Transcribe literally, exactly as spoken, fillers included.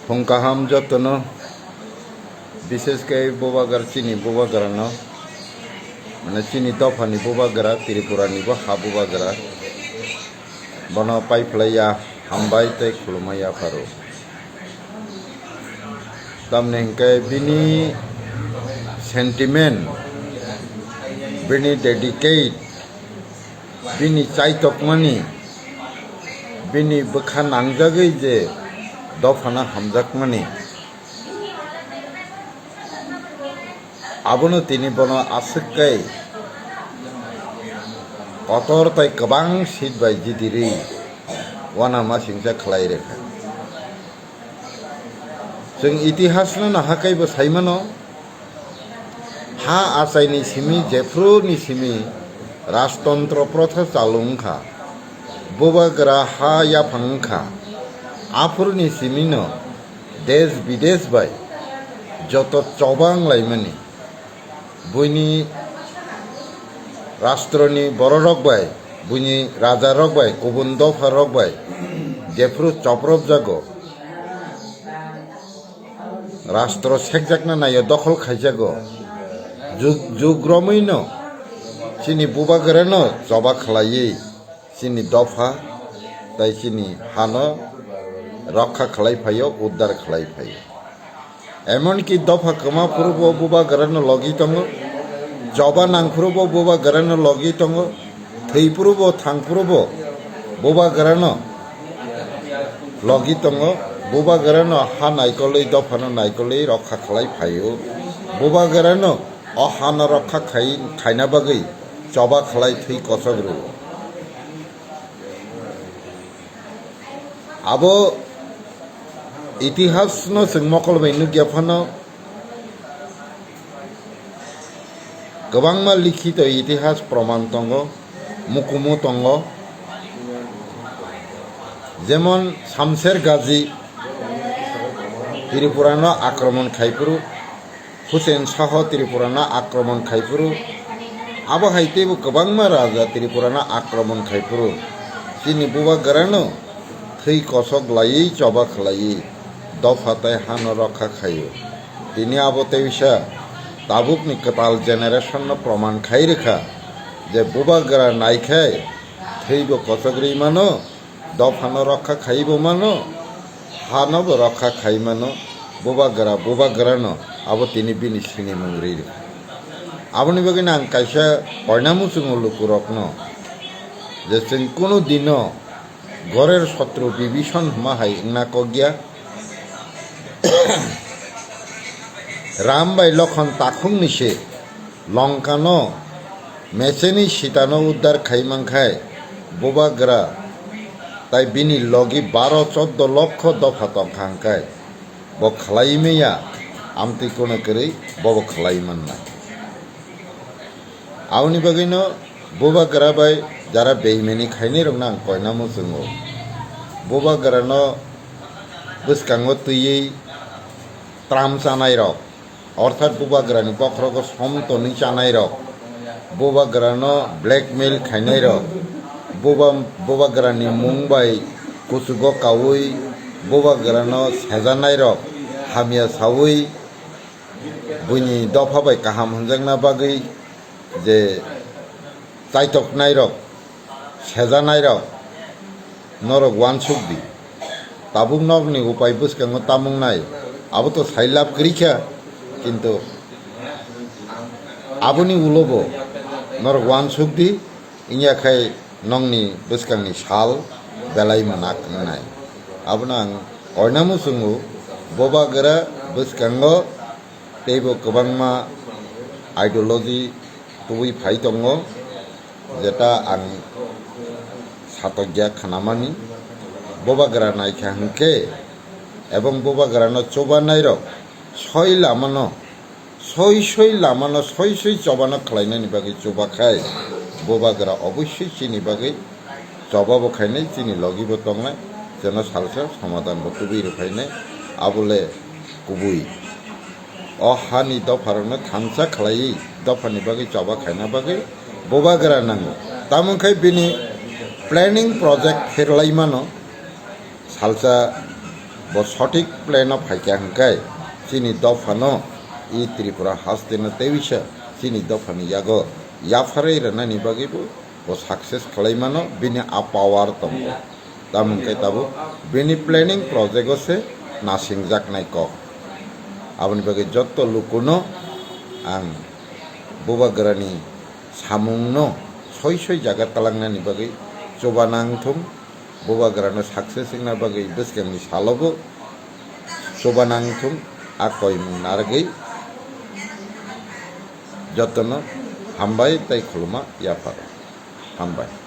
Phung kaham jotono, bishesh khe bubagra chini bubagrano, mane chini dophani bubagra, Tripurani bo ha bubagra, bono paiphlaiya hambai tei khulumai yapharo. Tamni hwnkhe bini sentiment, bini dedicate, bini chaitokmani, bini bwkha nangjagwi je dophano hamjakmani, abono tini bono aswk khe kotor tei kwbang seat bai jidirwi uanama singcha khlai rwkha. Chwng itihasno nahakaibo saimano, ha achaini simi, jephuruni simi rajtontro protha chalu wngkha, bubagra ha yaphang wngkha, aphuruni simino desh bidesh bai joto choba wnglaimani. Buini rastroni bororok bai, buini rajarok bai, kubun dopharok bai jephuru chopropjago, rastro sekjakna naio, dokhol khaijago, jug, jug romwino chini bubagrano choba khlaiwi chini dopha tei chini hano rokha khlai phaio, uddar khlai phaio. Emonki dopha kwma phuru bo bubagrano logi tongo, choba nang phuru bo bubagrano logi tongo, thwi phuru bo thang phuru bo bubagrano logi tongo, bubagrano ha naikolwi, dophano naikolwi rokha khlai phaio, bubagrano o hano rokha khai, khaina bagwi choba khlai thwi kochok rwo. Abo itihasno chwng mokol bai nukya phano, kwbangma likhito itihas proman tongo, mukumu tongo, jemon Shamsher Gazi Tripurano akromon khai phuru, Hussein Saho Tripurano akromon khai phuru, abo hai teibo kwbangma raja Tripurano akromon khai phuru, chini bubagrano thwi kosok laiwi choba khlaiwi dopha tei hano rokha khaio. Tini abo teisa tabukni kwtal generation no proman khai rwkha je bubagra naikhai thwibo kosok rwi mano, dophano rokha khaibo mano, hanobo rokha khai mano, bubagra, bubagrano abo tini bini sinimung rwi rwkha. Aboni bagwino ang kaisa koina muchungo lukurokno je chwng kunu dino gorer sotro Bibhishon hwnma hai wngna kok ya. Ram bai Lokhon takhukni se Lonkano mecheni Sitano uddar khai mankhai, bubagra tai bini logi baro choddo lokho dopha tongkha hwnkhe bo khlai maya, amtwi kono kwrwi bobo khlai mannai. Aboni bagwino bubagra bai jara beimani khainairokno ang koina muchungo. Bubagrano bwskango twiwi tram chanairok, orthat bubagrani bokhorogo som tonwi chanairok, bubagrano blackmail khainairok, buba-, bubagrani mung bai kuchugo kaui bubagrano sejanairok, hamya saui buini dopha bai kaham hwnjakna bagwi je chaitoknairok, sejanairok, norok uansuk di. Tabuk nokni upai bwskango tamung nai, abo to sai lab kwrwi kha, kintu aboni ulo bo norok uansuk di, wngya khai nokni bwskangni sal belai mwnak wngnai. Abono ang koina muchungo, bubagra bwskango teibo kwbangma ideology tubui phai tongo, jeta ang satokya khnamani. Bubagra naikha hwnkhe ebong bubagrano chubanairok soi lamano, soi soi lamano, soi soi chobano khlainani bagwi chubakhai bubagra obossoi chini bagwi choba bo khainai, chini logi bo tongnai, chwngno salsa somadhan bo tubui rwphainai, abole kubui. O hani dopharokno thansa khlaiwi dophani bagwi choba khaina bagwi bubagra nango. Tamo wngkhai bini planning project pherlaimano, salsa Bo sothik plan o phaikha hwnkhe chini dophano, i Tripura hasteno tei wisa chini dophani yago yapharwi rwnani bagwi bo, bo success khlai mano, bini a power tongo. Tamo hwnkhe tabuk bini planning project o se nasingjaknai kok. Aboni bagwi jotto lukuno ang Bubagrani samungno soi soi jaga talangnani bagwi chuba nangthung, Bubagrano success wngna bagwi bwskangni salobo chuba nangthung, a koimung narwgwi jotono hambai tei khuluma yapharo. Hambai.